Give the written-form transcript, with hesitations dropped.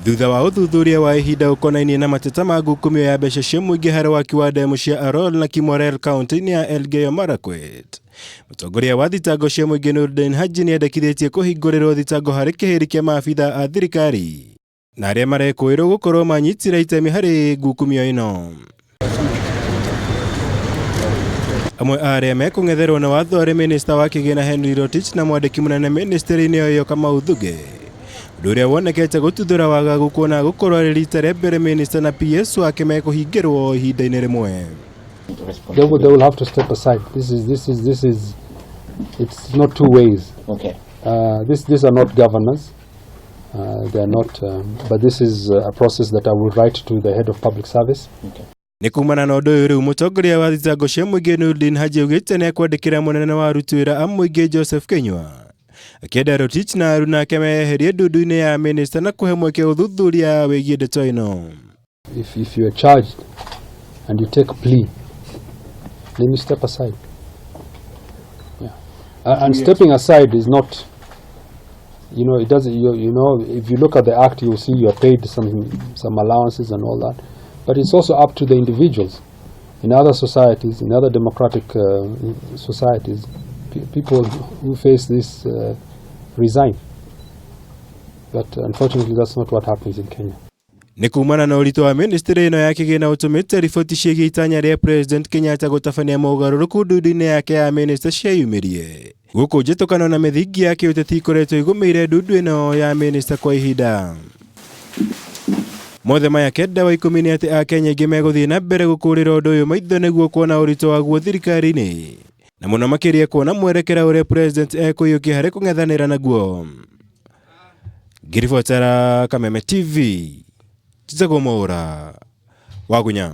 Thutha wa ũthuthuria wa ihinda ũkonainie na mateta ma ngukumio ya mbeca cia mũingĩ harĩ waki wa ndemu cia Arror na Kimwarer kaunti-inĩ ya Elgeyo Marakwet, mũtongoria wa thitango cia mũingĩ Nurdin Haji nĩendekithĩtie kũhingũrĩrwo thitango harĩ kĩhĩri kĩa maabitha a thirikari na arĩa marekũĩrwo gũkorwo manyitire itemi harĩ ngukumio ĩno. Amwe a arĩa mekũng'etherwo na watho arĩ minista wa kĩgĩna Henry Rotich na mwandĩki mũnene ministry-inĩ ĩyo Kamau Thuge, ũndũ ũrĩa wonekete gũtuthũra wagagu kuona gũkorwo arĩ rita rĩa mbere minista na PS wake mekũhingĩrwo ihinda-inĩ rĩmwe. They will have to step aside. This is, it's not two ways. These are not governors. They are not, but this is a process that I will write to the head of public service. Nĩ kumana na ũndũ ũyũ rĩu mũtongoria wa thitango cia mũingĩ Nurdin Haji augĩte nĩ ekwandĩkĩra mũnene wa aruti wĩra a mũingĩ Joseph Kinyua akĩenda Rotich na aruna ake meyeherie ndundu-inĩ ya minista na kũhe mweke ũthuthuria wĩgiĩ ndeto ĩno. If you are charged and you take plea, then you step aside. Yeah. And stepping aside is not, it doesn't, if you look at the act, you'll see you are paid some allowances and all that. But it's also up to the individuals. In other societies, in other democratic societies, people who face this resign. But unfortunately, that's not what happens in Kenya. Nĩ kumana na ũritũ wa ministry ĩno ya kĩgĩna ũtũmĩte riboti ciĩgiĩ itanya rĩa President Kenyatta gũtabania mogarũrũku ndundu-inĩ yake ya minista cieyumĩrie gũkũ njĩtũkano na mĩthingi ya kĩũteti ikoretwo igũmĩire ndundu ĩno ya minista kwa ihinda. Mothe maya kenda wa ikũmi nĩ atĩ akenya aingĩ megũthiĩ na mbere gũkũrĩra ũndũ ũyũ maitho nĩguo kuona ũritũ waguo thirikari-inĩ na mũno makĩria kuona mwerekera ũrĩa president ekũiyũkia harĩ kũng'ethanĩra naguo. Ngĩribotera Kameme TV, njĩtagwo Mwaũra Wagunya.